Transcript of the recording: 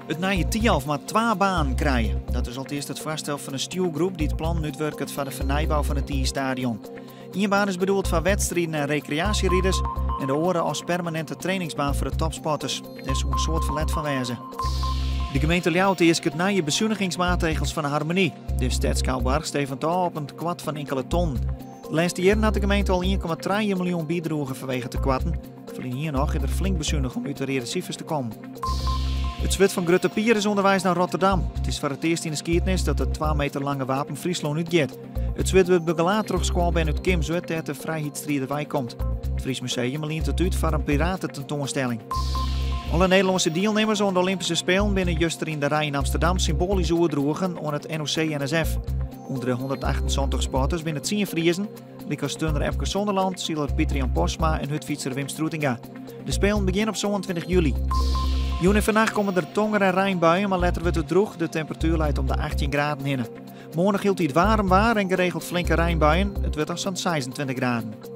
It nije Thialf moat twa banen krije. Dat is alteast it foarstel fan in stjoergroep dy't plannen útwurket foar de fernijbou fan it iisstadion. Ien baan is bedoeld foar wedstriden en rekreaasjeriders en de oare as permaninte trainingsbaan foar de topsporters. Dêr soe in soad ferlet fan wêze. De gemeente Ljouwert easket nije besunigingsmaatregels fan de Harmonie. De stedsskouboarch stevent ôf op in tekoart fan inkele tonnen. De lêste jierren hat de gemeente al 1,3 miljoen bydroegen fanwege tekoarten. Ferline jier noch is der flink besunige om út de reade sifers te kommen. It swurd fan Grutte Pier is ûnderweis nei Rotterdam. It is foar it earst yn de skiednis dat it 2 meter lange wapen Fryslân útgiet. It swurd wurdt begelaat troch skoalbern út Kimswert dêr't de frijheidsstrider weikomt. It Fries Museum lient it út foar in piratetentoanstelling. Alle Nederlânske dielnimmers oan de Olympyske Spelen binne juster yn de RAI yn Amsterdam symboalysk oerdroegen oan it NOC-NSF. Under de 178 sporters binne tsien Friezen, lykas turner Epke Zonderland, siler Pieter-Jan Postma en hurdfytser Wim Stroetinga. De Spelen begjinne op 27 july. Jûn en fannacht komme der tonger en reinbuien, mar letter wurdt it drûch. De temperatuer leit om de 18 graden hinne. Moarn noch hieltyd waarm waar en geregeld flinke reinbuien. It wurdt dan sa'n 26 graden.